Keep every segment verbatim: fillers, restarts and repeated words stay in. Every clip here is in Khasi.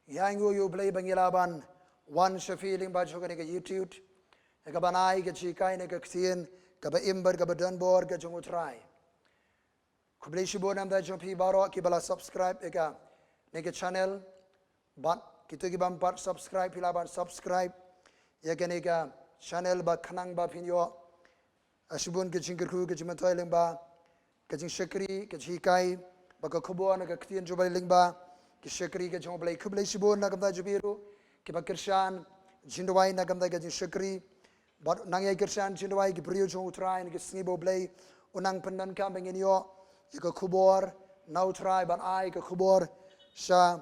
Ïa ngi ïa u Blei ba ngi lah ban wan sha phi lyngba jong kane ka YouTube, ïa ka ban ai ka jinghikai na ka ktien kaba im bad kaba don bor ka jong u Trai. Khublei shibun namar jong phi baroh kiba la subscribe ïa kane ka channel. Bad kito ki bym pat subscribe, phi lah ban subscribe ïa kane ka channel ba khnang ba phin ïoh shibun ka jingkyrkhu, ka jingmyntoi lyngba ka jingshakri, ka jinghikai bad ka khubor na ka ktien jong u Blei lyngba ki shakri ka jong u Blei. Khublei shibun na ka bynta jong phi ruh kiba kyrshan jingduwai na ka bynta ka jingshakri. Bad nang ïa kyrshan jingduwai ki briew jong u Trai na ka sngi ba u Blei u nang pyndonkam ba ngin ïoh ïa ka khubor na u Trai, ban ai ka khubor sha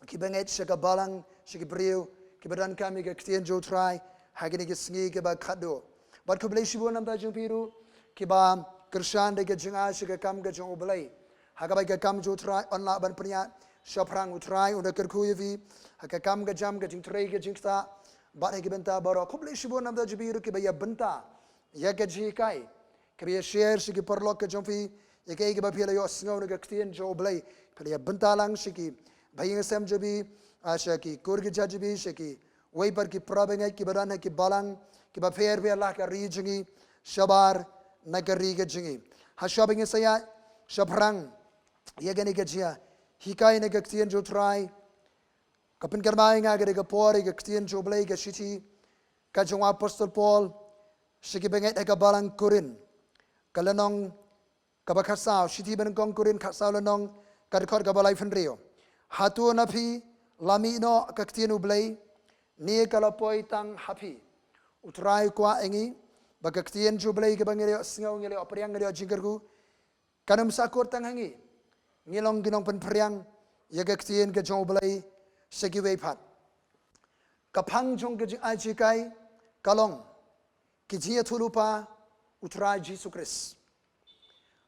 kiba ngeit, sha ka balang, sha ki briew kiba donkam ïa ka ktien jong u Trai ha kine ki sngi kiba khadduh. Bad khublei shibun namar jong phi ruh kiba kyrshan da ka jingai sha ka kam ka jong u Blei. Ha kaba ka kam jong u Trai yn lah ban pynïaid shaphrang, u Trai un da kyrkhu ïa phi ha ka kam ka jam, ka jingtrei ka jingktah. Bad ha ki bynta baroh khublei shibun namar jong phi ruh kiba ïa bynta ïa ka jinghikai, kiba ïa share sha ki paralok ka jong phi ïa kaei kaba phi la ïohsngew na ka ktien jong u Blei. Phi la ïa bynta lang sha ki bahaïing sem jong phi, ah, sha ki kur ki jait jong phi, sha kiwei pat ki para bangeit kiba don ha ki balang kiba pher pher la ka ri jong ngi, shabar na ka ri ka jong ngi. Ha shuwa ba ngin sa ïaid shaphrang ïa kane ka jinghikai na ka ktien jong u Trai, ka pynkynmaw ïa nga ka dei ka por ïa ka ktien jong u Blei, ka shithi ka jong u Apostol Paul sha ki bangeit ha ka balang Korinth, ka lynnong kaba khatsaw, shithi banyngkong Korinth khatsaw lynnong, ka dkhot kaba laiphew hynriew. Hato na phi la mih noh ka ktien u Blei, ne ka la poi tang ha phi? U Trai u kwah ïa ngi ba ka ktien jong u Blei kaba ngi la ïohsngew, ngi la ïohphriang, ngi la ïoh jingkyrkhu, kan ym sa kut tang ha ngi. Ngi long ki nongpynphriang ïa ka ktien ka jong u Blei sha kiwei pat. Ka phang jong ka jingai jinghikai ka long ki jingïathuhlypa u Trai Jisu Khrist.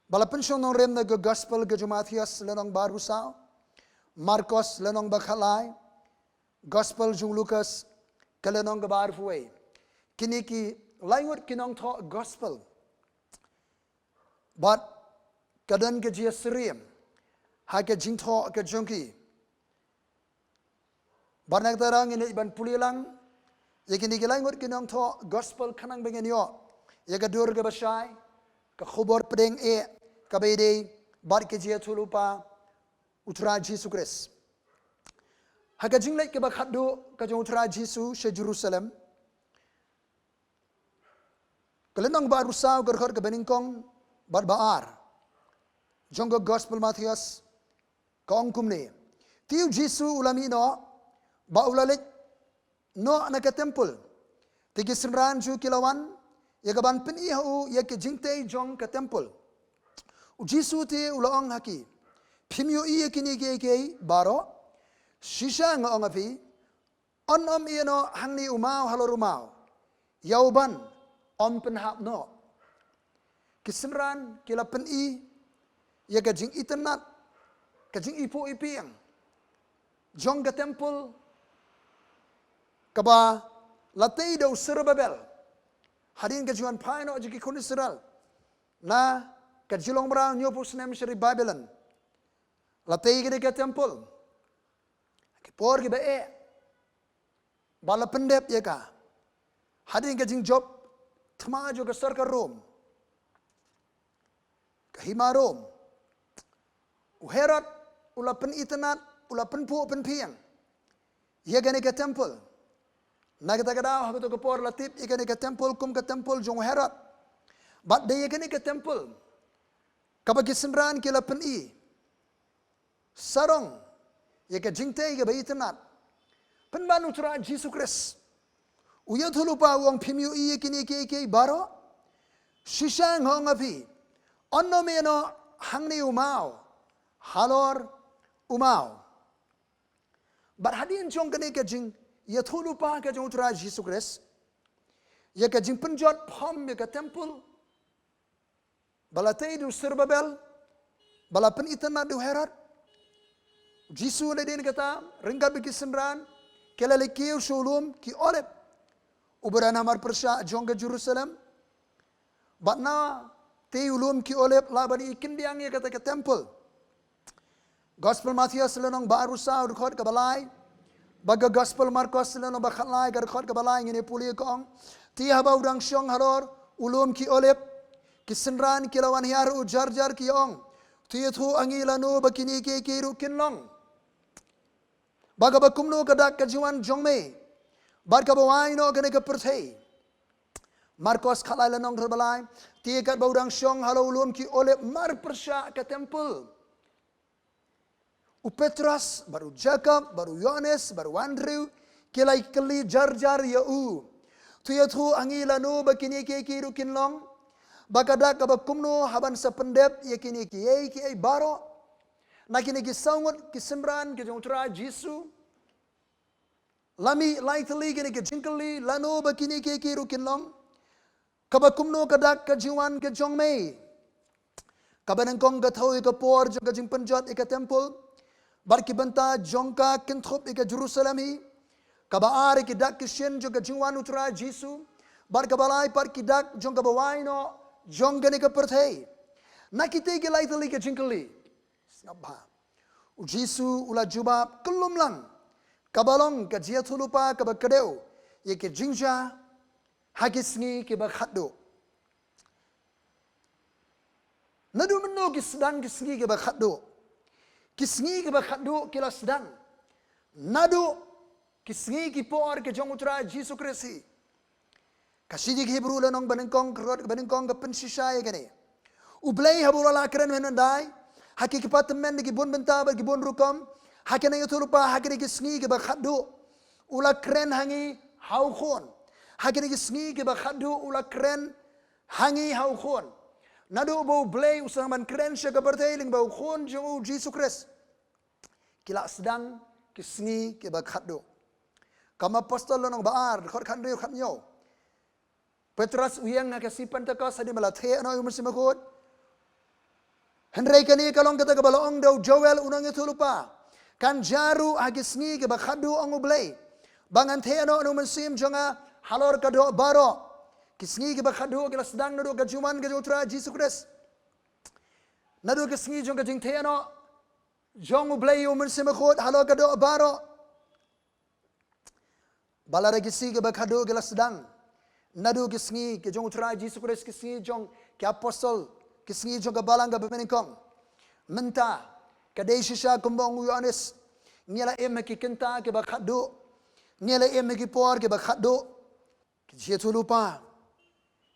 Ba la pynshong nongrim na ka gospel ka jong u Mathaios lynnong ba arphew saw, Markos lynnong ba khatlai, gospel jong u Lukas ka lynnong kaba arphew wei. Kine ki laingut ki nongthoh gospel. Bad ka don ka jingïasyriem ha ka jingthoh ka jong ki. Bad na kata ka daw ngin ïa ban pule lang ïa kine ki laingut ki nongthoh gospel khnang ba ngin ïoh ïa ka dur kaba shai, ka khubor pdeng eh kaba ïadei bad ka jingïathuhlypa u Trai Jisu Khrist. Ha ka jingleit kaba khadduh ka jong u Trai Jisu sha Jerusalem, ka lynnong ba arphew saw, ka dkhot kaba nyngkong bad ba ar jong ka gospel Mathaios ka ong kumne: Te u Jisu u la mih noh bad u la leit noh na ka templ. Te ki synran jong u ki la wan ïa ka ban pyni ha u ïa ka jingtei jong ka templ. U Jisu te u la ong ha ki: Phim ïohi ïa kine kiei kiei baroh? Shisha nga ong ha phi, yn ym ïeh noh hangne u maw halor u maw, ïa u ban ym pynhap noh. Ki synran ki la pyni ïa ka jingitynnad, ka jingipoh ipieng jong ka templ kaba la tei da u Serubabel hadien ka jingwan phai noh jong ki khun Israel na ka jinglong mraw hynñiewphew snem sha ri Babilon. La tei kane ka templ ki por kiba eh, ba la pyndep ïa ka hadien ka jingjop thma jong ka sorkar Rom, ka hima Rom. U Herod u la pynitynnad, u la pynpoh pynpieng ïa kane ka templ. Na kata ka daw ha kato ka por la tip ïa kane ka templ kum ka templ jong u Herod. Bad dei ïa kane ka templ kaba ki synran ki la pyni sarong ïa ka jingtei kaba itynnad. Pynban u Trai Jisu Khrist u ïathuhlypa, u ong: Phim ïohi ïa kine kiei kiei baroh? Shisha nga ong ha phi, yn ym ïeh noh hangne u maw halor u maw. Bad hadien jong kane ka jingïathuhlypa ka jong u Trai Jisu Khrist ïa ka jingpynjot phom ïa ka templ ba la tei da u Serubabel, ba la pynitynnad da u Herod, u Jisu u leit dien kata ryngkat bad ki synran, ki la leit kiew sha u lum ki Olib uba don ha mar pyrshah jong ka Jerusalem. Bad na tei u lum ki Olib lah ban i kyndiang ïa kata ka templ. Gospel Mathaios lynnong ba arphew saw, dkhot kaba lai, Ba ka gospel Markos lynnong ba khatlai ka dkhot kaba lai ngin ïa pule ka ong. Te haba u dang shong halor u lum ki Olib, ki synran ki la wan hiar u jar jar ki ong, to ïathuh ha ngi lano ba kine kiei kiei ruh kin long. Ba kaba kumno ka dak ka jingwan jong me, bad kaba wai noh kane ka pyrthei. Markos khatlai lynnong kaba lai. Te katba u dang shong halor u lum ki Olib mar pyrshah ka templ, u Petros, bad u Jakob, bad u Ïoannis, bad u Andrew, ki la kylli jar jar ïa u, to ïathuh ha ngi lano ba kine kiei kiei ruh kin long. Ba ka dak kaba kumno haban sa pyndep ïa kine kiei kiei baroh. Na kine ki saw ngut ki synran ki jong u Trai Jisu la mih lai tylli kine ki jingkylli, lano ba kine kiei kiei ruh kin long. Kaba kumno ka dak ka jingwan ka jong me. Kaba nyngkong ka thew ïa ka por jong ka jingpynjot ïa ka templ, bad ki bynta jong ka kynthup ïa ka Jerusalem hi. Kaba ar ïa ki dak ki shin jong ka jingwan u Trai Jisu, bad kaba lai pat ki dak jong kaba wai noh jong kane ka pyrthei. Na kitei ki lai tylli ki jingkylli, sngap bha, u Jisu u la jubab kyllum lang, kaba long ka jingïathuhlypa kaba kdew ïa ki jingjia ha ki sngi kiba khatduh. Naduh mynno ki sdang ki sngi kiba khatduh? Ki sngi kiba khatduh ki la sdang naduh ki sngi ki por ki jong u Trai Jisu Khrist hi. Ka shithi ki Hebru lynnong ba nyngkong, ka dkhot ba nyngkong ka pynshisha ïa kane. U Blei haba u la lah kren mynhyndai ha ki kpa tymmen da ki bun bynta bad ki bun rukom, ha kane ka ïathuhlypa ha kine ki sngi kiba khatduh, u la kren ha ngi ha u Khun. Ha kine ki sngi kiba khatduh u la kren ha ngi ha u Khun. Naduh ba u Blei u sdang ban kren sha ka pyrthei lyngba u Khun jong u Jisu Khrist, ki la sdang ki sngi kiba khatduh. Kam Apostol lynnong ba ar, dkhot khathynriew khathynñiew. Petros u ïeng ha ka sngi Pentekost hadien ba la theh noh ïa u Mynsiem Bakhuid. Hynrei kane ka long kata kaba la ong da u Joel u nongïathuhlypa. Kan jia ruh ha ki sngi kiba khatduh, ong u Blei, ba ngan theh noh ïa u Mynsiem jong nga halor ka doh baroh. Ki sngi kiba khatduh ki la sdang naduh ka jingwan ka jong u Trai Jisu Khrist. Naduh ka sngi jong ka jingtheh noh jong u Blei ïa u Mynsiem Bakhuid halor ka doh baroh. Ba lada ki sngi kiba khatduh ki la sdang naduh ki sngi ki jong u Trai Jisu Khrist, ki sngi jong ki apostol, ki sngi jong ka balang kaba nyngkong, mynta ka dei shisha kumba ong u Ïoannis, ngi la im ha ki kynta kiba khatduh, ngi la im ha ki por kiba khatduh. Ki jingïathuhlypa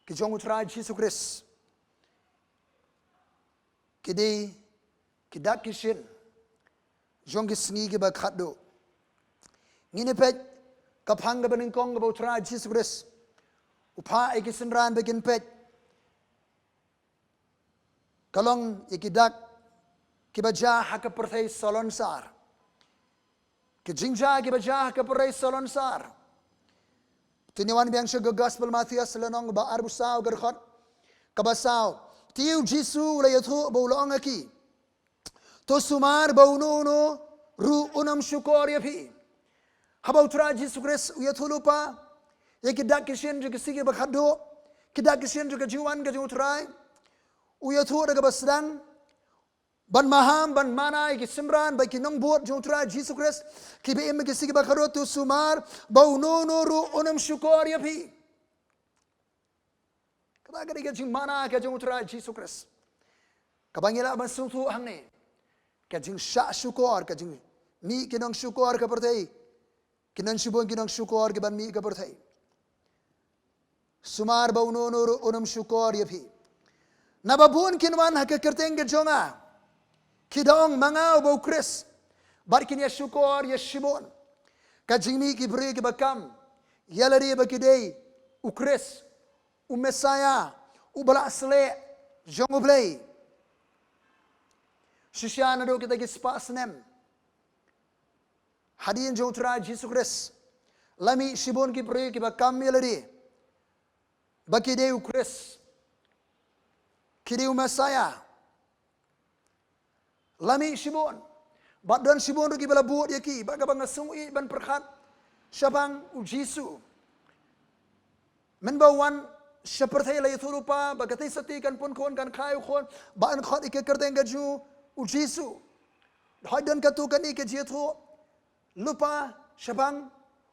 ki jong u Trai Jisu Khrist ki dei ki dak ki shin jong ki sngi kiba khatduh. Ngin ïa peit ka phang kaba nyngkong kaba u Trai Jisu Khrist u phah ïa ki synran ba kin peit, ka long ïa ki dak kiba jia ha ka pyrthei salonsar. Ki jingjia kiba jia ha ka pyrthei salonsar. Te ngin wan biang sha ka Gospel Mathaios lynnong ba arphew saw, ka dkhot kaba saw. Te u Jisu u la ïathuh bad u la ong ha ki, to sumar ba uno uno ruh un ym shukor ïa phi. Haba u Trai Jisu Khrist u ïathuhlypa ïa ki dak ki shin jong ki sngi kiba khatduh, ki dak ki shin jong ka jingwan ka jong u Trai, u ïathuh da kaba sdang ban maham, ban mana ïa ki synran bad ki nongbud jong u Trai Jisu Khrist kiba im ha ki sngi kiba khatduh, to sumar ba uno uno ruh un ym shukor ïa phi. Kata ka dei ka jingmana ka jong u Trai Jisu Khrist kaba ngi lah ban sngewthuh hangne. Ka jingshah shukor, ka jingmih ki nongshukor ka pyrthei, ki nongshibun ki nongshukor kiban mih ka pyrthei. Sumar ba uno uno ruh un ym shukor ïa phi. Naba bun kin wan ha ka kyrteng ka jong nga, ki da ong, ma nga uba u Khrist, bad kin ïa shukor ïa shibun. Ka jingmih ki briew kiba kam ïa lade ba ki dei u Khrist, u Messaïah, uba la sleh jong u Blei. Shisha naduh kita ki spah snem hadien jong u Trai Jisu Khrist, la mih shibun ki briew kiba kam ïa lade ba ki dei u Khrist, ki dei u Messaïah. La mih shibun, bad don shibun ruh kiba la bud ïa ki, bad kaba nga sngewieit ban pyrkhat shaphang u Jisu. Mynba u wan sha pyrthei la ïathuhlypa ba katei sati kan pun khun, kan kha ïa u khun, bad yn khot ïa ka kyrteng ka jong u Jisu. Hooid, don katto katne ka jingïathuhlypa shaphang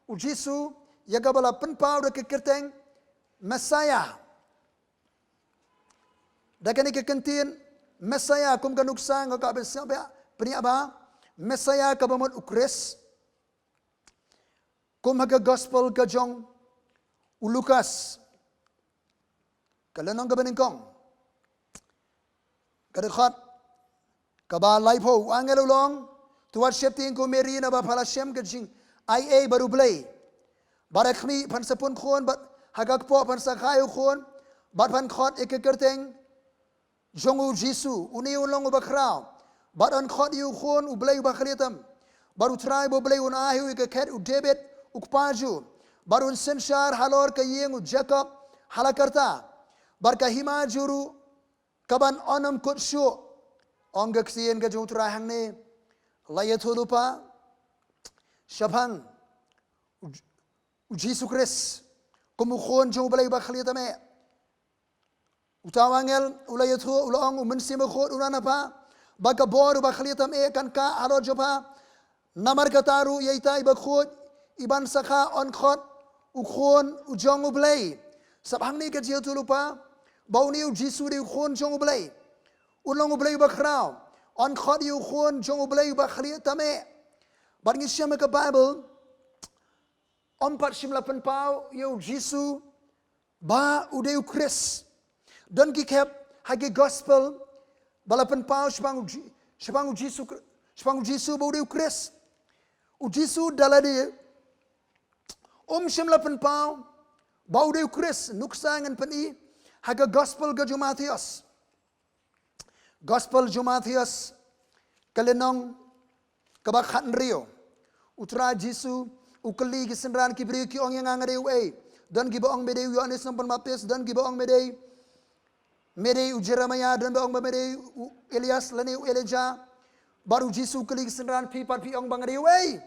u Jisu, ïa kaba la pynpaw da ka kyrteng Messiah. Da kane ka kyntien Messiah, kum ka nuksa nga kwah ban sngewbha pynïaid ba Messiah kaba mut u Khrist. Kum ha ka gospel ka jong u Lukas, ka lynnong kaba nyngkong, ka dkhot kaba laiphew, u angel u la ong, to wat sheptieng ko Mari, naba pha la shem ka jingaiei bad U Blei. Bad ha khmih phan sa pun khun, bad ha ka kpoh phan sa kha ïa u khun, bad phan khot ïa ka kyrteng jong u Jisu. Une un long uba khraw, bad yn khot ïa u Khun U Blei Uba Khlieh Tam. Bad U Trai U Blei un ai ha u ïa ka khet u Dabid u kpa jong u, bad un synshar halor ka ïing u Jakob ha la karta, bad ka hima jong u ruh kaban ym kut shuh. Ong ka ktien ka jong U Trai hangne: La ïathuh lypa shaphang u, u Jisu Khrist kum u Khun jong U Blei Uba Khlieh Tam eh. Uta u angel u la ïathuh, u la ong, u Mynsiem Bakhuid un wan ha pha, bad ka bor Uba Khlieh Tam eh kan kah halor jong pha. Namar kata ruh ïa ita i bakhuid, iban sa kha, yn khot u Khun u jong U Blei. Sap hangne ka jingïathuh lypa ba une u Jisu u dei u Khun jong U Blei. Un long U Blei uba khraw. Yn khot ïa u Khun jong U Blei Uba Khlieh Tam eh. Bad ngi shem ha ka Baibl, ym pat shym la pynpaw ïa u Jisu ba u dei u Khrist. Don ki khep ha ki gospel ba la pynpaw shaphang u Ji-, shaphang u Jisu Khri-, shaphang u Jisu ba u dei u Khrist. U Jisu da lade um shym la pynpaw ba u dei u Khrist. Nuksa ngan pyni ha ka gospel ka jong u Mathaios. Gospel jong u Mathaios, ka lynnong kaba khathynriew. U Trai Jisu u kylli ki synran ki briew, ki ong ïa nga, nga dei uei? Don kiba ong me dei u Ïoannis Nongpynbaptis, don kiba ong me dei, me dei u Jeremiah, don ba ong ba me dei u Elias lane u Elijah. Bad u Jisu u kylli ki synran, phi pat phi ong ba nga dei uei?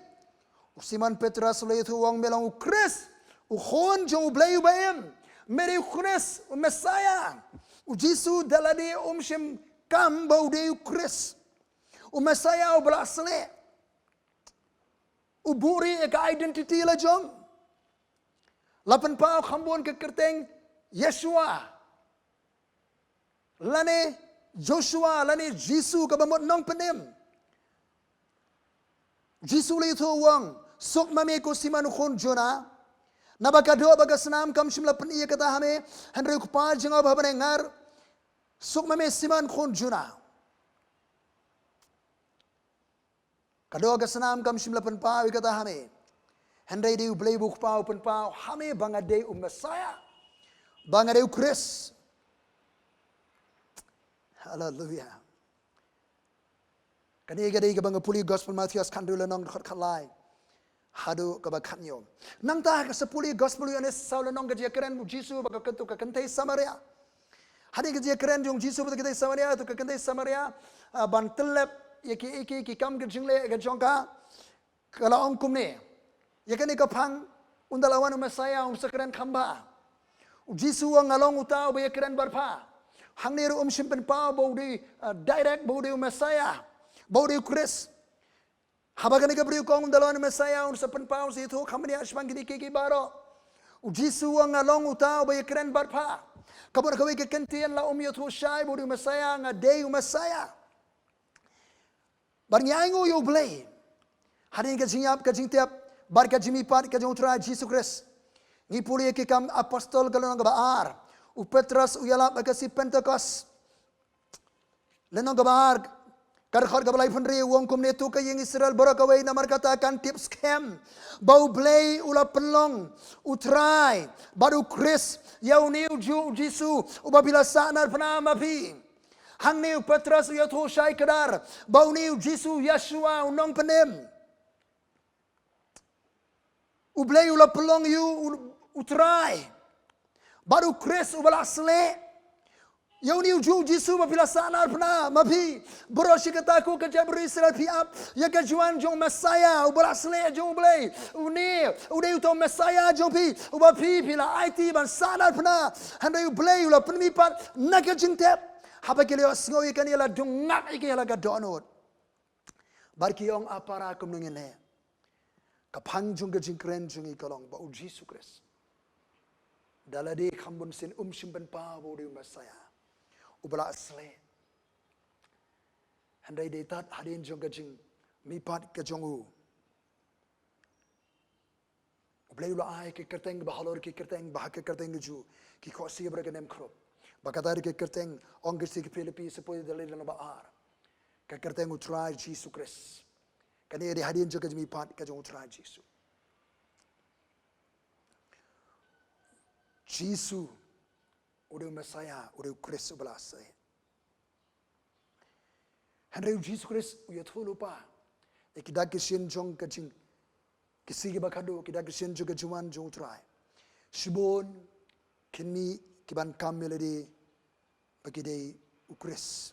U Simon Petros u la ïathuh u ong, me long u Khrist, u Khun jong U Blei uba im. Me dei u Khrist, u Messiah. U Jisu da lade um shym kam ba u dei u Khrist, u Messiah uba la sleh. U buhrieh ïa ka identity la jong. La pynpaw kham bun ka kyrteng Yeshua lane Joshua lane Jisu kaba mut nongpynim. Jisu u la ïathuh u ong, suk ma me ko Simon u khun Jonah. Naba ka doh bad ka snam kam shym la pyni ïa kata ha me, hynrei u Kpa jong nga uba ha bneng. Ngar, suk ma me Simon khun Jonah. Ka doh ka snam kam shym la pynpaw ïa kata ha me, hynrei dei U Blei uba U Kpa u pynpaw ha me ba nga dei u Messiah, ba nga dei u Khrist. Haleluia. Kane ka dei kaba nga pule, Gospel Mathaios khathynriew lynnong dkhot khatlai haduh kaba khathynñiew. Nangta ha ka sa pule Gospel Ïoannis saw lynnong, ka jingïakren u Jisu bad ka kyntu ka kynthei Samaria. Hadien ka jingïakren jong u Jisu bad ka kynthei Samaria, to ka kynthei Samaria, ah, ban tyllep ïa ki, ïa ki, ki kam ka jingleh ka jong ka, ka la ong kumne: Ïa kane ka phang, ynda la wan u Messiah un sa kren kham bha. U Jisu u ong, nga long uta uba ïakren bad pha. Hangne ruh um shym pynpaw ba u dei, ah, direct ba u dei u Messiah, ba u dei u Khrist. Haba kane ka briew ka ong ynda la wan u Messiah un sa pynpaw, un sa ïathuh kham bniah shaphang kine kiei kiei baroh. U Jisu u ong, nga long uta uba ïakren bad pha. Ka mut kawei ka kyntien la um ïathuh shai ba u dei u Messiah, nga dei u Messiah. Bad ngi ainguh ïa U Blei hadien ka jingïap ka jingtep bad ka jingmihpat ka jong U Trai Jisu Khrist. Ngi pule ïa Ki Kam Apostol ka lynnong kaba ar. U Petros u ïalap ha ka sngi Pentekost, lynnong kaba ar, ka dkhot kaba laiphew hynriew, u ong kumne: To ka ïing Israel baroh kawei, namar kata kan tip skhem ba U Blei u la pynlong U Trai bad U Khrist ïa une ujuh U Jisu uba phi la sahnarphna ma phi. Hangne u Petros u ïathuh shai kdar ba une u Jisu, Yeshua, u nongpynim. U Blei u la pynlong ïa u, u, U Trai bad U Khrist uba la sleh ïa une ujuh U Jisu ba phi la sahnarphna ma phi. Baroh shi katta ko ka jaitbynriew Israel, phi ap ïa ka juan jong u Messiah uba la sleh jong U Blei. Une u dei uta u Messiah jong phi uba phi, phi la aiti ban sahnarphna. Hynrei U Blei u la pynmihpat na ka jingtep. Haba ki la ïohsngew ïa kane, la dung ngak ïa ki ha la ka dohnud. Bad ki ong, a para, kumno ngin leh? Ka phang jong ka jingkren jong ngi ka long ba u Jisu Khrist da lade kham bun sien um shym pynpaw ba u dei u Messiah uba la sleh. Hynrei dei tad hadien jong ka jingmihpat ka jong u, U Blei u la ai ka kyrteng ba halor ki kyrteng, ba ha ka kyrteng ka jong u ki khohsiew bad ka nemkhrup. Ba kata ka kyrteng, ong ka shithi ki Philippi, shiphew, dkhot lai, dkhot ba ar, ka kyrteng U Trai Jisu Khrist. Kane dei hadien jong ka jingmihpat ka jong U Trai Jisu. Jisu u dei u Messiah, u dei u Khrist uba la sleh. Hynrei u Jisu Khrist u ïathuhlypa ïa ki dak ki shin jong ka jing, ki sngi kiba khadduh, ki dak ki shin jong ka jingwan jong U Trai. Shibun kin mih ki ban kam ïa lade ba ki dei u Khrist.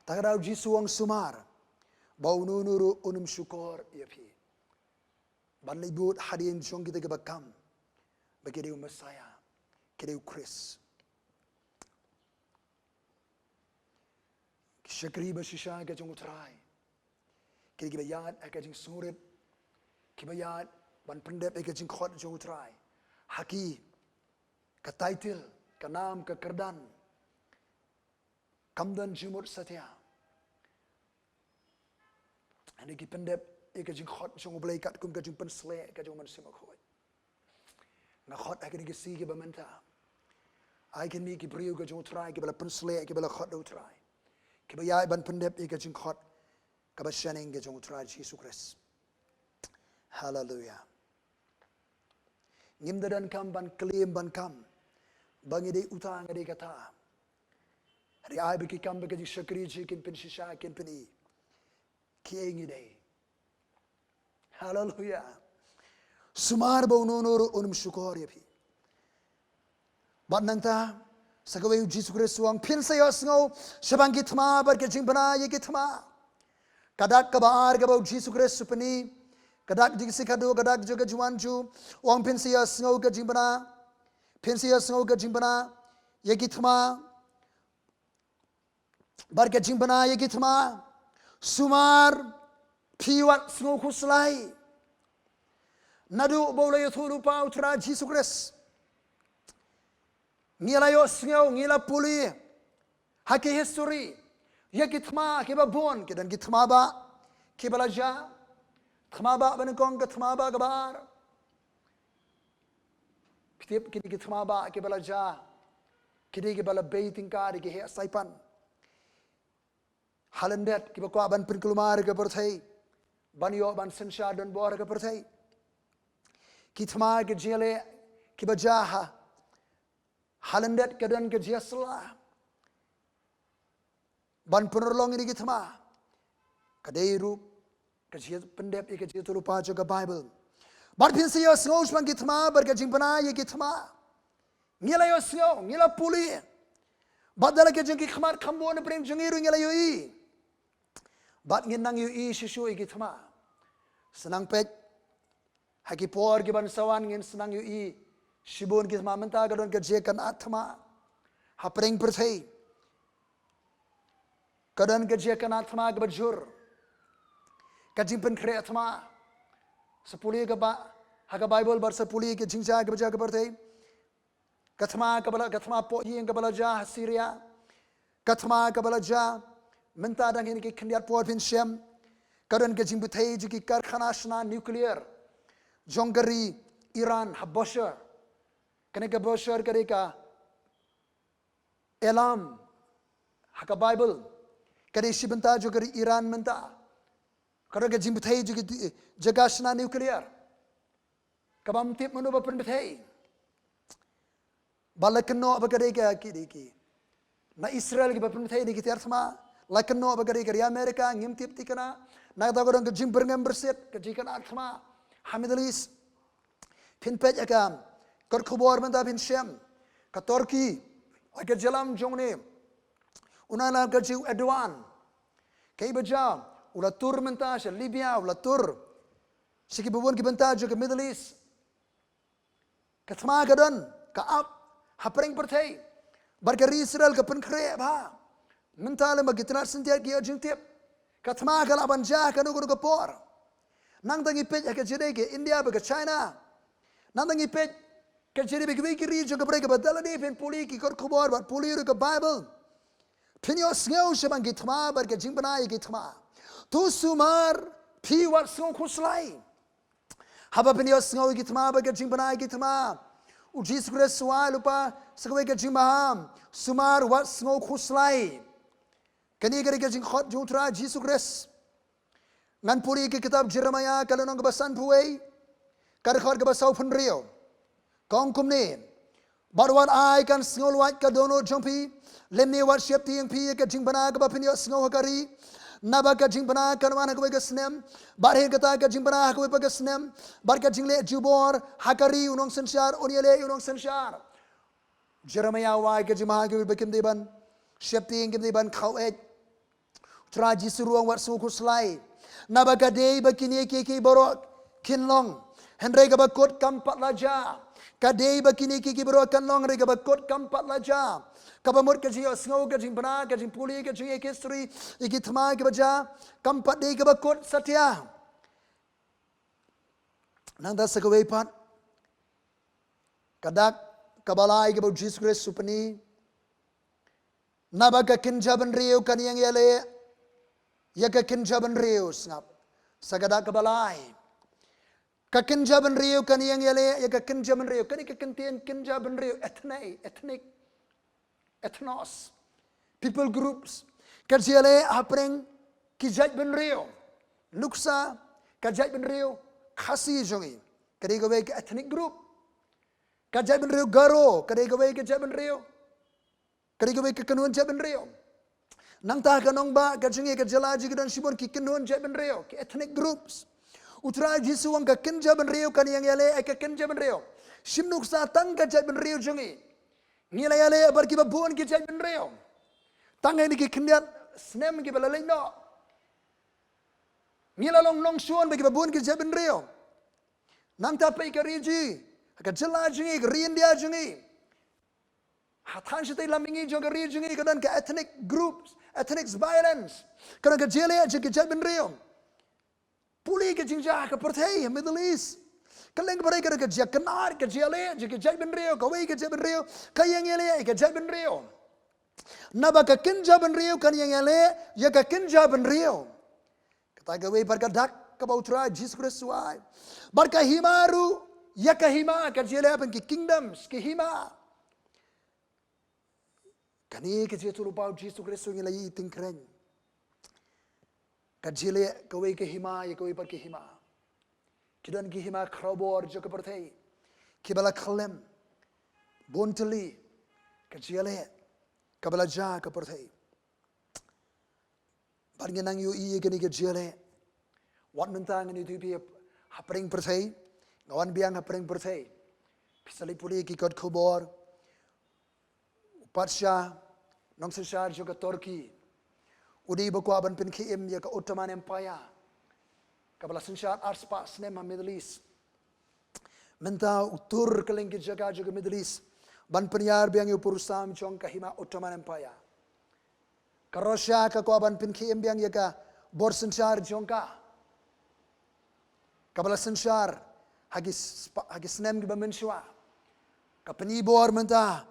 Te ka daw u Jisu u ong sumar ba uno uno ruh un ym shukor ïa phi ban leit bud hadien jong kita kiba kam ba ki dei u Messiah, ki dei u Khrist. Ki shakri ba shisha ka jong U Trai, ki dei kiba ïaid ha ka jingsngewrit, kiba ïaid ban pyndep ïa ka jingkhot jong U Trai. Ha ki, ka title, ka nam, ka kyrdan kam don jingmut satia. Hynrei ki pyndep ïa ka jingkhot jong U Blei katkum ka jingpynsleh ka jong U Mynsiem Bakhuid. Nga khot ha kine ki sngi kiba mynta, ai kin mih ki briew ka jong U Trai kiba la pynsleh, kiba la khot da U Trai, kiba ïaid ban pyndep ïa ka jingkhot kaba shaneng ka jong U Trai Jisu Khrist. Haleluia. Ngim da donkam ban claim, ban kam ba ngi dei uta, ngi dei kata. Hynrei ai ba ki kam, ba ka jingshakri jong ngi kin pynshisha, kin pyni kiei ngi dei. Haleluia. Sumar ba uno uno ruh un ym shukor ïa phi. Bad nangta, sa kawei u Jisu Khrist u ong, phin sa ïohsngew shaphang ki thma bad ka jingbna ïa ki thma. Ka dak kaba ar kaba u Jisu Khrist u pyni, ka dak jong ka sngi khadduh, ka dak jong ka jingwan jong u, u ong phin sa ïohsngew ka jingbna, phin sa ïohsngew ka jingbna ïa ki thma bad ka jingbna ïa ki thma. Sumar phi wat sngew khuslai. Naduh ba u la ïathuhlypa U Trai Jisu Khrist, ngi la ïohsngew, ngi la pule ha ki history ïa ki thma kiba bun, ki don ki thma bah kiba la jia. Thma bah ba nyngkong, ka thma bah kaba ar. Phi tip, kine ki thma bah kiba la jia, kine kiba la bei tyngka da ki heh saipan ha lyndet, kiba kwah ban pynkulmar ïa ka pyrthei, ban ïoh ban synshar donbor ha ka pyrthei. Ki thma ki jingïaleh kiba jia ha ha lyndet, ka don ka jingïasylla ban pynurlong ïa ki thma. Ka dei ruh ka jingpyndep ïa ka jingïathuhlypa jong ka Baibl. Bad phin sa ïohsngew shaphang ki thma bad ka jingbna ïa ki thma. Ngi la ïohsngew, ngi la pule. Bad da la ki jong ki khmat kham bun na pdeng jong ngi ruh ngi la ïohi. Bad ngin nang ïohi shuh shuh ïa ki thma. Sa nang peit ha ki por kiban sa wan, ngin sa nang ïohi shibun ki thma. Mynta ka don ka jingïakynad thma ha pdeng pyrthei. Ka don ka jingïakynad thma kaba jur, ka jingpynkhreh thma. Sa pule ka ba, ha ka Baibl bad sa pule ka jingjia kaba jia ha ka pyrthei. Ka thma kaba la, ka thma pohïing kaba la jia ha Syria. Ka thma kaba la jia mynta, dang ha kine ki khyndiat por phin shem. Ka don ka jingbthei jong ki karkhana shna nuclear jong ka ri Iran ha Bushehr. Kane ka Bushehr ka dei ka Elam ha ka Baibl. Ka dei shi bynta jong ka ri Iran mynta. Ka don ka jingbthei jong ki jaka shna nuclear. Kaba ym tip mano ba pynbthei. Ba la kynnoh ba ka dei ka, ki dei ki na Israel kiba pynbthei da ki tiar thma. La kynnoh ba ka dei ka ri Amerika, ngim tip thikna. Nangta ka don ka jingbyrngem byrsit, ka jingïakynad thma ha Middle East. Phin peit ïa ka kot khubor mynta phin shem, ka Turkey, ha ka jingïalam jong une u nongïalam ka jong u Erdogan, kaei ba jia, u la tur mynta sha Libya, u la tur sha kiba bun ki bynta jong ka Middle East. Ka thma ka don, ka ap ha pdeng pyrthei. Bad ka ri Israel ka pynkhreh bha. Mynta lem ba ki tnat syntiat ki ïoh jingtip, ka thma ka lah ban jia ha kano kano ka por. Nangta ngi peit ha ka jingïadei ka India bad ka China. Nangta ngi peit ka jingïadei bad kiwei ki ri jong ka baroh kaba da lade phin pule ki kot khubor bad pule ruh ka Baibl, phin ïohsngew shaphang ki thma bad ka jingbna ïa ki thma. To sumar phi wat sngewkhuslai. Haba phin ïohsngew ïa ki thma bad ka jingbna ïa ki thma, U Jisu Khrist u ai lypa sa kawei ka jingmaham: Sumar, wat sngewkhuslai. Kane ka dei ka jingkhot jong U Trai Jisu Khrist. Ngan pule ïa ka kitab Jeremaïah, ka lynnong kaba sanphew wei, ka dkhot kaba sawphew hynriew. Ka ong kumne: Bad wat ai kan sngewlwait ka dohnud jong phi, lymne wat sheptieng phi ïa ka jingbna kaba phin ïohsngew ha ka ri. Naba ka jingbna kan wan ha kawei ka snem, bad hynrei kata ka jingbna ha kawei pat ka snem, bad ka jingleh jubor ha ka ri u nongsynshar un ïaleh ïa u nongsynshar. Jeremaïah u ai ka jingmaham kiba kim dei ban sheptieng, kim dei ban khaw-eh. U Trai Jisu ruh u ong wat sngewkhuslai. Naba ka dei ba kine kiei kiei baroh kin long, hynrei kaba kut kam pat la jia. Ka dei ba kine kiei kiei baroh kan long, hynrei kaba kut kam pat la jia. Kaba mut ka jingïohsngew, ka jingbna, ka jingpule, ka jingïohi history ïa ki thma kiba jia, kam pat dei kaba kut satia. Nangta sa kawei pat, ka dak kaba lai kaba U Jisu Khrist u pyni: Naba ka kynja bynriew kan ïeng ïaleh ïa ka kynja bynriew. Sngap, sa ka dak kaba lai. Ka kynja bynriew kan ïeng ïaleh ïa ka kynja bynriew. Kane ka kyntien kynja bynriew, ethne, ethnic, ethnos, people groups. Ka jia leh hapdeng ki jait bynriew. Nuksa, ka jait bynriew Khasi jong ngi, ka dei kawei ka ethnic group. Ka jait bynriew Garo, ka dei kawei ka jait bynriew, ka dei kawei ka kynhun jait bynriew. Nangta ka nongbah ka jong ngi, ka jylla jong ngi, ka don shibun ki kynhun jait bynriew, ki ethnic groups. U Trai Jisu u ong ka kynja bynriew kan ïeng ïaleh ïa ka kynja bynriew. Shim nuksa, tang ka jait bynriew jong ngi, ngi la ïaleh bad kiba bun ki jait bynriew. Tang ha kine ki khyndiat snem kiba la leit noh, ngi la long nongshun bad kiba bun ki jait bynriew. Nangta peit ka ri jong ngi, ka jylla jong ngi, ka ri India jong ngi. Ha thaiñ shatei lam mihngi jong ka ri jong ngi ka don ka ethnic groups, ethnic violence. Ka don ka jia leh jong ki jait bynriew. Pule ka jingjia ha ka pyrthei, ha Middle East. Kylleng ka pyrthei ka don ka jia kynad, ka jia leh jong ki jait bynriew, kawei ka jait bynriew ka ïeng ïaleh ïa ka jait bynriew. Naba ka kynja bynriew kan ïeng ïaleh ïa ka kynja bynriew. Kata kawei pat ka dak kaba U Trai Jisu Khrist u ai. Bad ka hima ruh, ïa ka hima, ka jia leh hapdeng ki kingdoms, ki hima. Kane ka jia jong U Trai Jisu Khrist, ngi la ïohi tyngkhreh. Ka jia leh kawei ka hima ïa kawei pat ka hima. Ki don ki hima khrawbor jong ka pyrthei kiba la khyllem bun tylli. Ka jia leh kaba la jia ha ka pyrthei. Bad ngi nang ïohi ïa kane ka jia leh. Wat mynta ngan ïathuh ïa phi hapdeng pyrthei. Nga wan biang hapdeng pyrthei. Phi sa leit pule ki kot khubor. U patsha, nongsynshar jong ka Turkey, u dei ba kwah ban pynkhie im ïa ka Ottoman Empire, kaba la synshar arspah snem ha Middle East. Mynta u tur kylleng ki jaka jong ka Middle East ban pynïar biang ïa u pyrshah jong ka hima Ottoman Empire. Ka Russia ka kwah ban pynkhie im biang ïa ka bor synshar jong ka, kaba la synshar ha ki spa-, ha ki snem kiba mynshuwa. Ka pyni bor mynta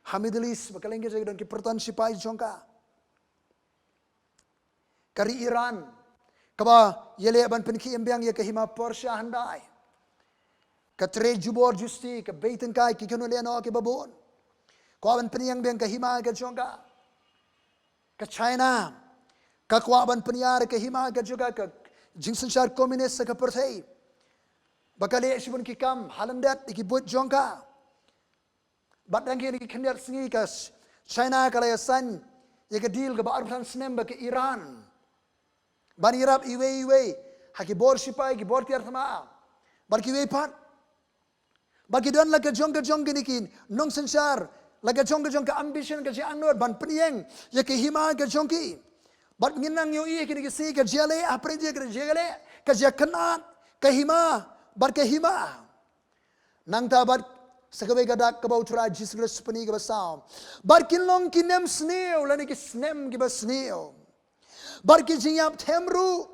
ha Middle East, ba kylleng ki jaka don ki pyrton shipai jong ka. Ka ri Iran, kaba ïaleh ban pynkhie im biang ïa ka hima Persia hyndai. Ka trei jubor justi, ka bei tyngkai, ki kynhun lehnoh kiba bun. Kwah ban pynïeng biang ka hima ka jong ka. Ka China, ka kwah ban pynïar ka hima ka jong ka, ka jingsynshar komunis ha ka pyrthei. Ba ka leh shibun ki kam ha lyndet ïa ki buit jong ka. Bad dang kine ki khyndiat sngi ka China ka la ïasain ïa ka deal kaba arphew san snem bad ka Iran, ban ïarap iwei iwei ha ki bor shipai, ki bor tiar thma, bad kiwei pat. Bad ki don la ka jong ka jong kine ki nongsynshar, la ka jong ka jong ka ambition, ka jingangnud ban pynïeng ïa ka hima ka jong ki. Bad ngin nang ïohi kine ki sngi ka jia leh, hapdeng jong ka jia leh, ka jia kynad ka hima bad ka hima. Nangta bad sa kawei ka dak kaba U Trai Jisu Khrist u pyni, kaba saw: Bad kin long ki nemsniew lane ki snem kiba sniew, bad ki jingïap them ruh.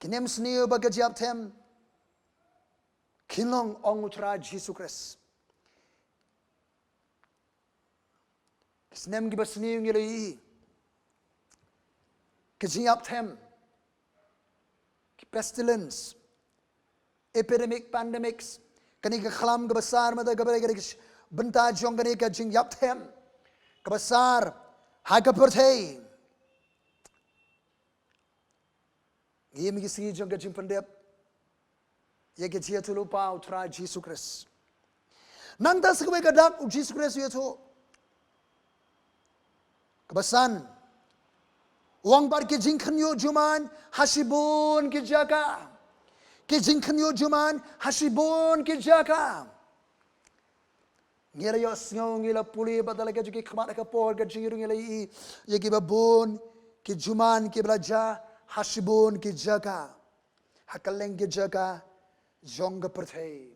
Ki nemsniew bad ka jingïapthem kin long, ong u Trai Jisu Khrist. Ki snem kiba sniew ngi la ïohi. Ki jingïapthem, ki pestilence, epidemic, pandemics, kane ka khlam kaba sar mynta, kaba dei ka bynta jong kane ka jingïapthem kaba sar ha ka pyrthei. Ngi ïa ka sngi jong ka jingpyndep ïa ka jingïathuhlypa u Trai Jisu Khrist. Nangta sa kawei ka dak u Jisu Khrist u ïathuh. Kaba san. U ong bad ki jingkhynñiuh jumai ha shibun ki jaka. Ki jingkhynñiuh jumai ha shibun ki jaka. Ngi la ïohsngew, ngi la pule bad da la ka jong ki khmat ha ka por ka jong ngi ruh ngi la ïohi ïa kiba bun ki jumai kiba la jia ha shibun ki jaka. Ha kylleng ki jaka jong ka pyrthei.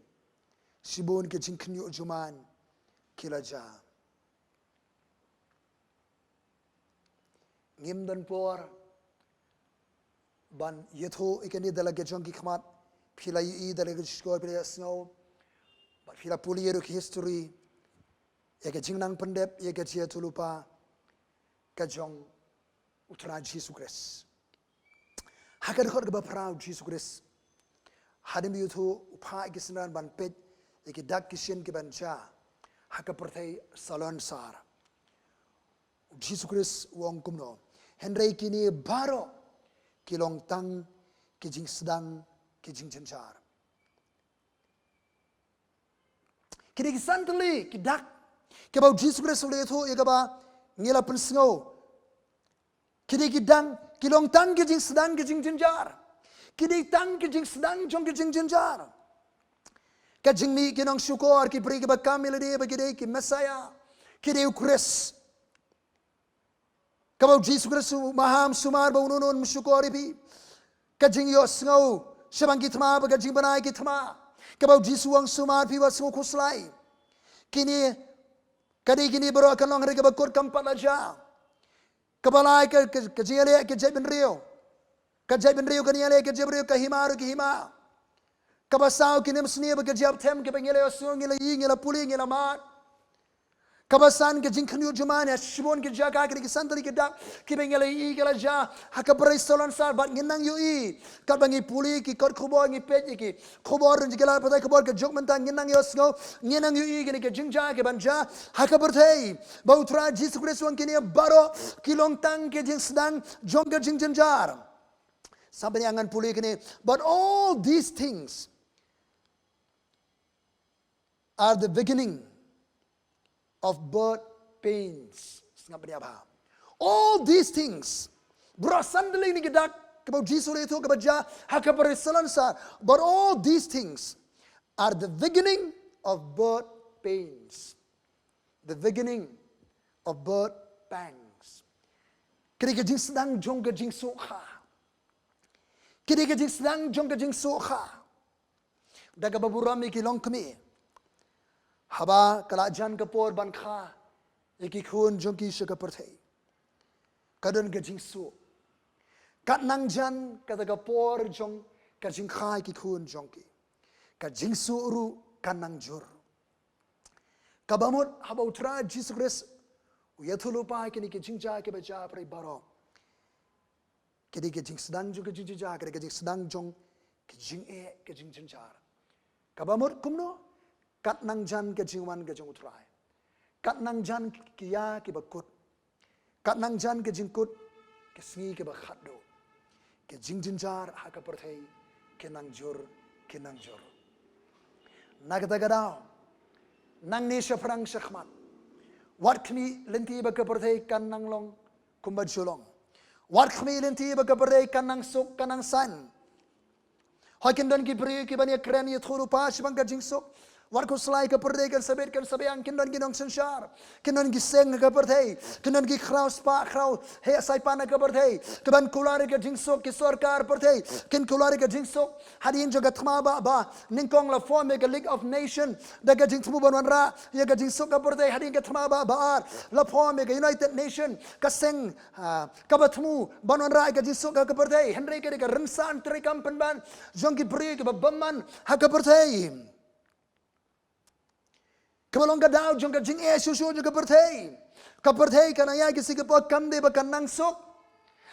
Shibun ki jingkhynñiuh jumai ki la jia. Ngim don por ban ïathuh ïa kane da la ka jong ki khmat. Phi la ïohi da la ka jong ki shkor, phi la ïohsngew bad phi la pule ïa ruh ki history ïa ka jingnang pyndep ïa ka jingïathuhlypa ka jong u Trai Jisu Khrist. Ha ka dkhot kaba phra u Jisu Khrist, hadien ba u ïathuh, u phah ïa ki synran ban peit ïa ki dak ki shin ki ban jia ha ka pyrthei salonsar. U Jisu Khrist u ong kumno: Hynrei kine baroh ki long tang ki jingsdang ki jingjynjar. Kine ki san tylli ki dak kiba u Jisu Khrist u la ïathuh ïa kaba ngi la pynsngew. Kine ki dang, ki long tang ki jingsdang ki jingjynjar. Kine tang ki jingsdang jong ki jingjynjar. Ka jingmih ki nongshukor, ki briew kiba kam ïa lade ba ki dei ki Messiah, ki dei u Khrist. Kaba u Jisu Khrist u maham sumar ba uno uno un shukor ïa phi. Ka jingïohsngew shaphang ki thma bad ka jingbna ïa ki thma. Kaba u Jisu u ong sumar phi, wat sngew khuslai. Kine, ka dei kine baroh kan long hynrei kaba kut kam pat la jia. Kaba lai ka, ka, ka jingïaleh ka jaitbynriew. Ka jaitbynriew kan ïaleh ka jaitbynriew, ka hima ruh ki hima. Kaba saw ki nemsniew bad ka jingïapthem kiba ngi la ïohsngew, ngi la ïohi, ngi la pule, ngi la mad. Kaba san ka jingkhynñiuh jumai ha shibun ki jaka, kine ki san tylli ki dak kiba ngi la ïohi ki la jia ha ka pyrthei salonsar bad ngin nang ïohi. Katba ngi pule ki kot khubor, ngi peit ïa ki khubor, ngi ki lad pathai khubor ka juk mynta, ngin nang ïohsngew, ngin nang ïohi kine ki jingjia ki ban jia ha ka pyrthei. Ba u Trai Jisu Khrist u ong kine baroh ki long tang ki jingsdang jong ka jingjynjar. Sa bynta ngan pule kine, but all these things are the beginning of birth pains. Sngap bha. All these things. Baroh san tylli kine ki dak kiba u Jisu u la ïathuh kiba jia ha ka pyrthei salonsar. But all these things are the beginning of birth pains. The beginning of birth pangs. Kine ki jingsdang jong ka jingsuk kha. Kine ki jingsdang jong ka jingsuk kha. Da kaba burom ïa ki longkmie. Haba ka la jan ka por ban kha ïa ki khun jong ki sha ka pyrthei, ka don ka jingsuk. Kat nang jan kata ka por jong ka jingkha ïa ki khun jong ki, ka jingsuk ruh kan nang jur. Kaba mut haba u Trai Jisu Khrist u ïathuhlypa ïa kine ki jingjia kiba jia ha pyrthei baroh. Kine ki jingsdang jong ka jingjia, kine ki jingsdang jong ka jingeh, ka jingjynjar. Kaba mut kumno? Kat nang jan ka jingwan ka jong u Trai. Kat nang jan ki ïa kiba kut. Kat nang jan ka jingkut, ka sngi kaba khatduh. Ka jingjynjar ha ka pyrthei ka nang jur, ka nang jur. Na kata ka daw, nangne shaphrang shakhmat, wat khmih lynti ba ka pyrthei kan nang long kumba ju long. Wat khmih lynti ba ka pyrthei kan nang suk, kan nang saiñ. Hooid kin don ki briew kiban ïakren ïathuhlypa shaphang ka jingsuk. Wat khuslai ka pyrthei kan sa bit kan sa biang, kin don ki nongsynshar, kin don ki seng ha ka pyrthei, kin don ki khraw spah khraw heh saipan ha ka pyrthei, ki ban kular ïa ka jingsuk, ki sorkar pyrthei kin kular ïa ka jingsuk. Hadien jong ka thma ba, ba nyngkong la form ïa ka League of Nation da ka jingthmu ban wanrah ïa ka jingsuk ka pyrthei. Hadien ka thma ba, ba ar la form ïa ka United Nation, ka seng, ah, kaba thmu ban wanrah ïa ka jingsuk ha ka pyrthei. Hynrei ka dei ka rynsan treikam pynban jong ki briew kiba bymman ha ka pyrthei. Kaba long ka daw jong ka jingeh shuh shuh jong ka pyrthei. Ka pyrthei ka nang ïaid ka sngi ka por kam dei ba ka nang suk.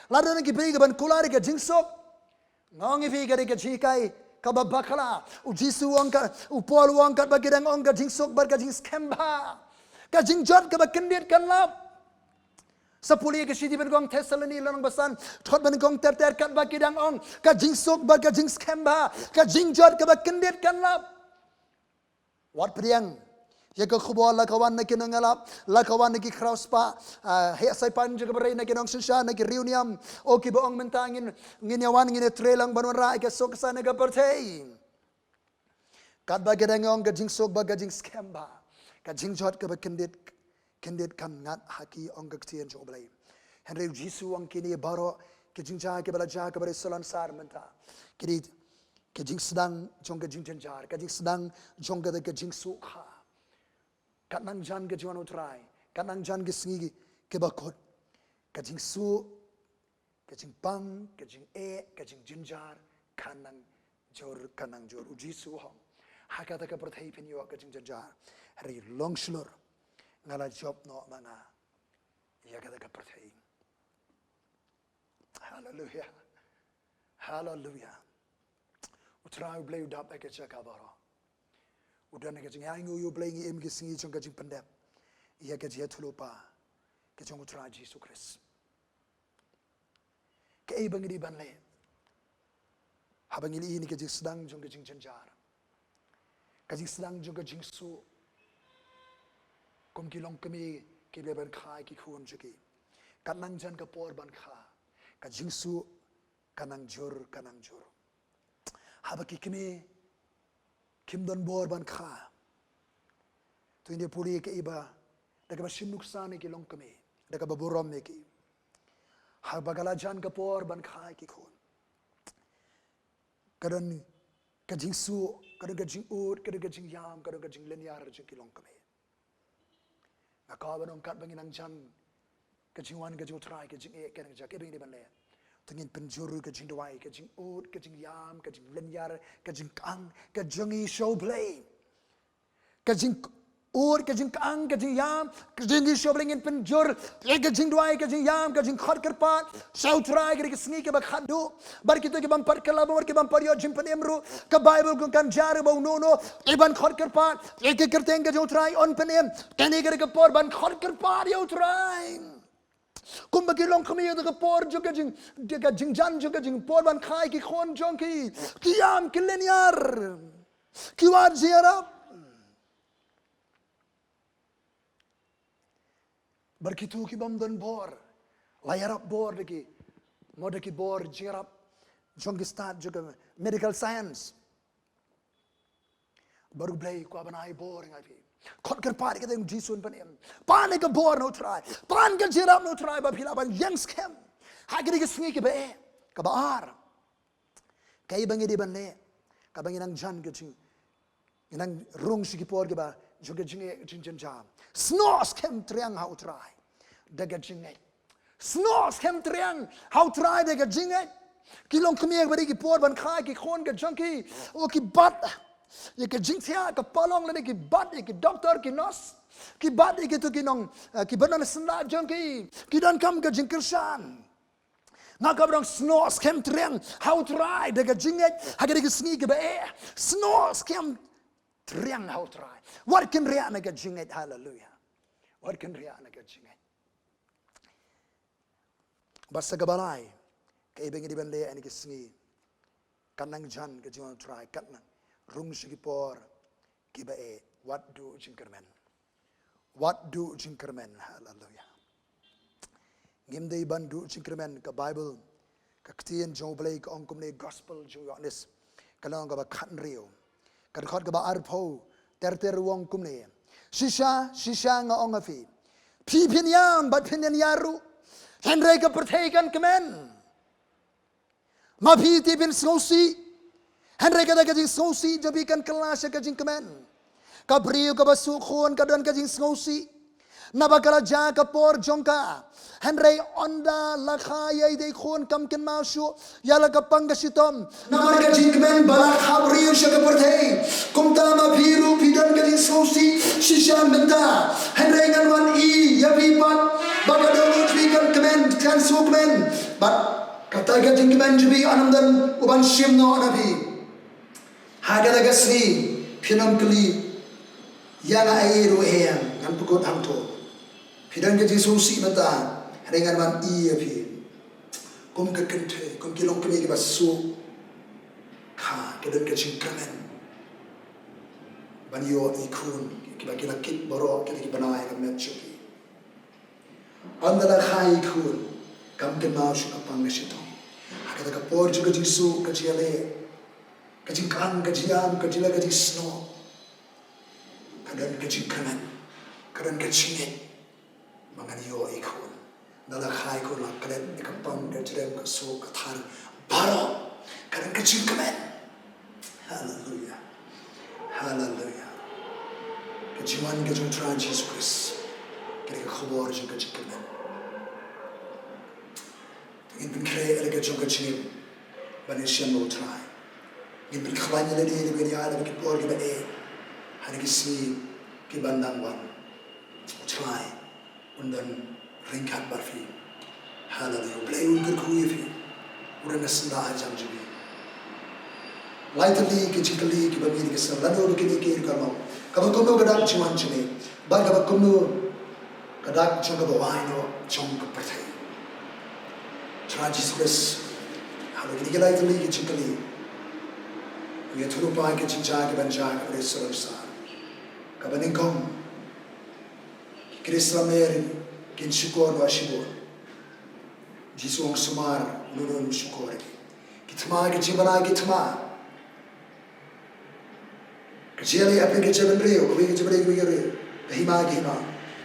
Lada don ki briew ki ban kular ïa ka jingsuk, nga ong ïa phi ka dei ka jinghikai kaba bakla. U Jisu u ong ka, u Paul u ong katba ki dang ong ka jingsuk bad ka jingskhem bha, ka jingjot kaba kyndit kan lap. Sa pule ka shithi ba nyngkong Thessaloni lynnong ba san, dkhot ba nyngkong ter ter, katba ki dang ong ka jingsuk bad ka jingskhem bha, ka jingjot kaba kyndit kan lap. Wat pdiang ïa ka khubor la ka wan na ki nongïalap, la ka wan na ki khraw spah, ah, heh saipan jong ka pyrthei, na ki nongsynshar, na ki riewniam. O kiba ong mynta ngin, ngin ïa wan, ngin ïa trei lang ban wanrah ïa ka suk ka saiñ ha ka pyrthei. Katba ki dang ong ka jingsuk bad ka jingskhem bha, ka jingjot kaba kyndit, kyndit kan ngat ha ki, ong ka ktien jong U Blei. Hynrei U Jisu u ong kine baroh ki jingjia kiba la jia, kiba dei salonsar mynta, ki dei ka jingsdang jong ka jingjynjar, ka jingsdang jong kata ka jingsuk ha. Ka nang jan ka jingwan U Trai, ka nang jan ki sngi kiba kut, ka jingsuk, ka jingpang, ka jingeh, ka jingjynjar ka nang jur, ka nang jur. U Jisu u ong, ha kata ka pyrthei phin ïoh ka jingjynjar, hynrei long shlur, nga la jop noh ma nga ïa kata ka pyrthei. Haleluia. Haleluia. U Trai U Blei u dap ïa ka jaka baroh. U don ïa ka jingïainguh ïa U Blei, ngi im ki sngi jong ka jingpyndep ïa ka jingïathuhlypa ka jong U Trai Jisu Khrist. Kaei ba ngi dei ban leh haba ngi ïohi ïa ka jingsdang jong ka jingjynjar, ka jingsdang jong ka jingsuk? Kum ki longkmie kiba lah ban kha ïa ki khun jong ki, ka nang jan ka por ban kha, ka jingsuk ka nang jur, ka nang jur. Haba ki kmie kim don bor ban kha, to ngin ïa pule kaei ba, da kaba shim nuksan ïa ki longkmie, da kaba burom ïa ki. Haba ka la jan ka por ban kha ïa ki khun, ka don ka jingsuk, ka don ka jingud, ka don ka jingïam, ka don ka jinglynñiar jong ki longkmie. Nga kwah ban ong katba ngi nang jan ka jingwan ka jong U Trai, ka jingeh ka nang jan, kaei ba ngi dei ban leh? To ngin pynjur ka jingduwai, ka jingud, ka jingïam, ka jinglynñiar, ka jingkang ka jong ngi sha U Blei. Ka jingud, ka jingkang, ka jingïam ka jong ngi sha U Blei ngin pynjur ïa ka jingduwai, ka jingïam, ka jingkhot kyrpad sha U Trai. Ka dei ka sngi kaba khatduh. Bad kito ki bym pat kylla bad ki bym pat ïoh jingpynim ruh, ka Baibl ka ong kan jia ruh ba uno uno u ban khot kyrpad ïa ka kyrteng ka jong U Trai un pynim. Kane ka dei ka por ban khot kyrpad ïa U Trai. Kumba ki longkmie ha ka por jong ka jing, ka jingjan jong ka jingpor ban kha ïa ki khun jong ki, ki ïam, ki lynñiar, ki wad jingïarap. Bad kito ki bym don bor, la ïarap bor da ki, mo da ki bor jingïarap jong ki stad jong ka medical science. Bad U Blei u kwah ban ai bor ïa ngi, phi. Khot kyrpad ïa ka kyrteng U Jisu un pynim. Pan ïa ka bor na U Trai, pan ka jingïarap na U Trai ba phi lah ban ïeng skhem ha kine ki sngi kiba eh. Kaba ar, kaei ba ngi dei ban leh katba ngi nang jan ka jing, ngi nang rung sha ki por kiba jong ka jingeh, jingjynjar? Snoh skhem triang ha U Trai da ka jingngeit. Snoh skhem triang ha U Trai da ka jingngeit. Ki longkmie ba dei ki por ban kha ïa ki khun ka jong ki, o, ki bat ïa ka jingthiah ka palong lane ki bat ïa ki doktor, ki nurse, ki bat ïa kito ki nong, eh, kiba don syndah jong ki, ki donkam ka jingkyrshan. Nga kwah ban ong snoh skhem triang ha U Trai da ka jingngeit ha kine ki sngi kiba eh. Snoh skhem triang ha U Trai. Wat kynriah na ka jingngeit. Haleluia. Wat kynriah na ka jingngeit. Bad sa kaba lai, kaei ba ngi dei ban leh ha kine ki sngi? Kan nang jan ka jingwan U Trai, kan nang rung sha ki por kiba eh. Wat duh jingkyrmen. Wat duh jingkyrmen. Haleluia. Ngim dei ban duh jingkyrmen. Ka Baibl, ka ktien jong U Blei ka ong kumne, Gospel jong u Ïoannis, ka lynnong kaba khathynriew, ka dkhot kaba arphew ter ter u ong kumne: Shisha, shisha nga ong ha phi, phi phin ïam bad phin ïaroh, hynrei ka pyrthei kan kmen. Ma phi te phin sngewsih, hynrei kata ka jingsngewsih jong phi kan kylla sha ka jingkmen. Ka briew kaba suk khun ka don ka jingsngewsih, naba ka la jia ka por jong ka. Hynrei ynda la kha ïa i dei khun kam kynmaw shuh ïa la ka pang ka shitom. Namar ka jingkmen ba la kha briew sha ka pyrthei. Kumta ma phi ruh phi don ka jingsngewsih shisha mynta. Hynrei ngan wan ïa phi pat ba ka dohnud phi kan kmen, kan sngewkmen. Bad kata ka jingkmen jong phi yn ym don uban shim noh na phi. Ha kata ka sngi phin ym kylli ïa nga ei ruh, ngan pynkut hangto. Phi don ka jingsngewsih mynta, hynrei ngan wan ïa phi. Kum ka kynthei, kum ki longkmie kiba suk kha, ki don ka jingkmen ban ïoh i khun, kiba ki la kit baroh, ki la ki bnai ka met jong ki. Ynda la kha i khun, kam kynmaw shuh ka pang ka shitom. Ha kata ka por jong ka jingsuk, ka jingïaleh, ka jingkang, ka jingïam, ka jingla, ka jingsnoh, ka don ka jingkmen, ka don ka jingngeit ba ngan ïoh i khun. Ynda la kha i khun, la klet ïa ka pang, ka jrem, ka suk, ka thar baroh, ka don ka jingkmen. Haleluya. Haleluya. Ka jingwan ka jong u Trai Jisu Khrist ka dei ka khubor jong ka jingkmen. Ngin pynkhreh ïa la ka jong ka jingim ban ïashem bad u Trai. Ngin pynkhlaiñ ïa lade, ngin ïa la ki por kiba eh ha ki sngi kiban dang wan. U Trai un don ryngkat bad phi. Haleluya. U Blei un kyrkhu ïa phi. U don ha syndah hajan jong phi. Lai tylli ki jingkylli kiba ngi dei ki sngewthuh, lano ba kine ki ka long, kaba kumno ka dak jingwan jong me, bad kaba kumno ka dak jong kaba wai noh jong ka pyrthei. Trai Jisu Khrist, halor kine ki lai tylli ki jingkylli, ngi ïathuh lypa ïa ki jingjia kiban jia ha ka pyrthei salonsar. Kaba nyngkong, ki Khristan kin shukor noh shibun. Jisu u ong sumar, uno uno un shukor ïa ki. Ki thma, ki jingbna ki thma. Ka jingïaleh hapdeng ka jaitbynriew, kawei ka jaitbynriew, kawei ka jaitbynriew. Ka hima, ka hima.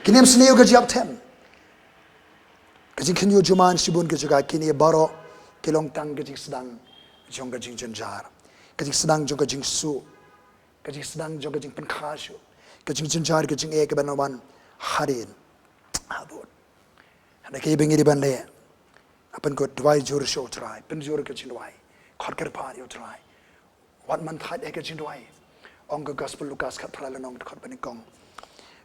Kin ym sniew ka jingïap them. Ka jingkhynñiuh jumai shibun ki jaka, kine baroh ki long tang ka jingsdang jong ka jingjynjar, ka jingsdang jong ka jingsuk, ka jingsdang jong ka jingpynkha shuh, ka jingjynjar, ka jingeh kaba nang wan hadien. Habud. Hynrei kaei ba ngi dei ban leh? Ngi pynkut, duwai jur sha u Trai, pynjur ka jingduwai, khot kyrpad ïa u Trai. Wat man thait ïa ka jingduwai. Ong ka Gospel Lukas khatphra lynnong, dkhot banyngkong.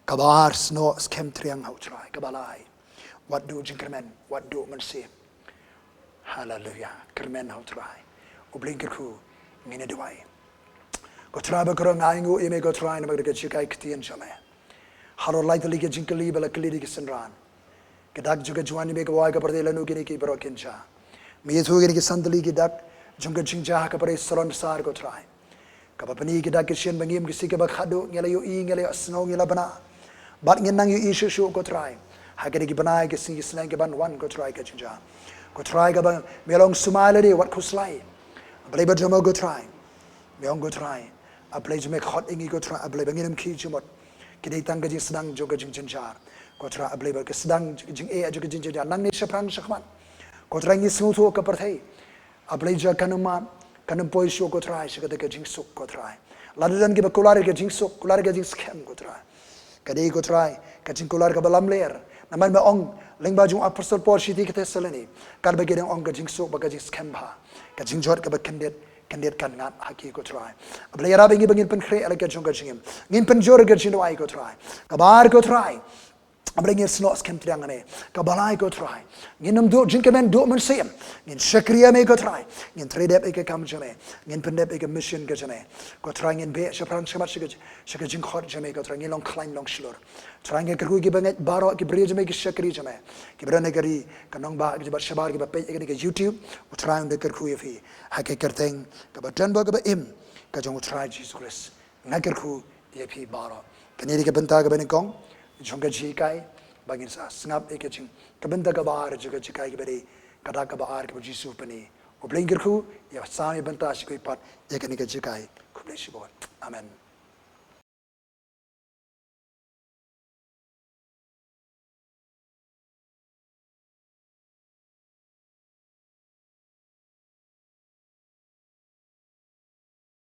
Kaba ar, snoh skhem triang ha u Trai. Kaba lai, wat duh jingkyrmen, wat duh mynsiem. Haleluya. Kyrmen ha u Trai. U Blei un kyrkhu, ngin ïa duwai. Ko Trai bakhuid, nga ainguh ïa me ko Trai namar ka jinghikai ktien jong me. Halor lai tylli ki jingkylli ba la kylli da ki synran, ka dak jong ka jingwan jong me kaba wai ha ka pyrthei, lano kine ki baroh kin jia. Me ïathuh kine ki san tylli ki dak jong ka jingjia ha ka pyrthei salonsar ko Trai. Kaba pyni ki dak ki shin ba ngim, ki sngi kiba khatduh ngi la ïohi, ngi la ïohsngew, ngi la bna. Bad ngin nang ïohi shuh shuh ko Trai ha kine ki bnai, ki sngi, ki sneng kiban wan ko Trai, ka jingjia. Ko Trai kaba me long sumar lade, wat khuslai. Blei ba don mo ko Trai. Me ong ko Trai, A Blei jong me, khot ïa ngi ko Trai, A Blei ba ngin ym khih jingmut. Ki dei tang ka jingsdang jong ka jingjynjar ko Trai, A Blei ba ka sdang jong ka jingeh, jong ka jingjynjar nangne shaphrang shakhmat. Ko Trai ngi sngewthuh ka pyrthei, A Blei, jia kan ym mad, kan ym poi shuh ko Trai sha kata ka jingsuk ko Trai. Lada don kiba kular ïa ka jingsuk, kular ïa ka jingskhem ko Trai. Ka dei ko Trai ka jingkular kaba lamler. Namar me ong lyngba jong u Apostol Paul shithi ki Thessaloni, katba ki dang ong ka jingsuk bad ka jingskhem bha, ka jingjot kaba kyndit kyndit kan ngat ha ki ko Trai. A Blei, ïarap ïa ngi ba ngin pynkhreh ïa la ka jong ka jingim. Ngin pynjur ka jingduwai ko Trai. Kaba ar ko Trai, A Blei, ngin snoh skhem triang ha me. Kaba lai ko Trai, ngin ym duh jingkmen, duh mynsiem. Ngin shakri ïa me ko Trai. Ngin trei dep ïa ka kam jong me. Ngin pyndep ïa ka mission ka jong me ko Trai. Ngin beh shaphrang shakhmat sha ka, sha ka jingkhot jong me ko Trai. Ngin long khlaiñ long shlur. Trai, nga kyrkhu ïa kiba ngeit baroh, ki briew jong me, ki shakri jong me, kiba don ha ka ri ka nongbah, kiba shabar, kiba peit ïa kane ka YouTube. U Trai un da kyrkhu ïa phi ha ka kyrteng kaba don bad kaba im ka jong u Trai Jisu Khrist. Nga kyrkhu ïa phi baroh. Kane dei ka bynta kaba nyngkong jong ka jinghikai, ba ngin sa sngap ïa ka jing, ka bynta kaba ar jong ka jinghikai kaba dei ka dak kaba ar kaba u Jisu u pyni. U Blei un kyrkhu ïa sam ïa bynta sha kiwei pat ïa kane ka jinghikai. Khublei shibun. Amen.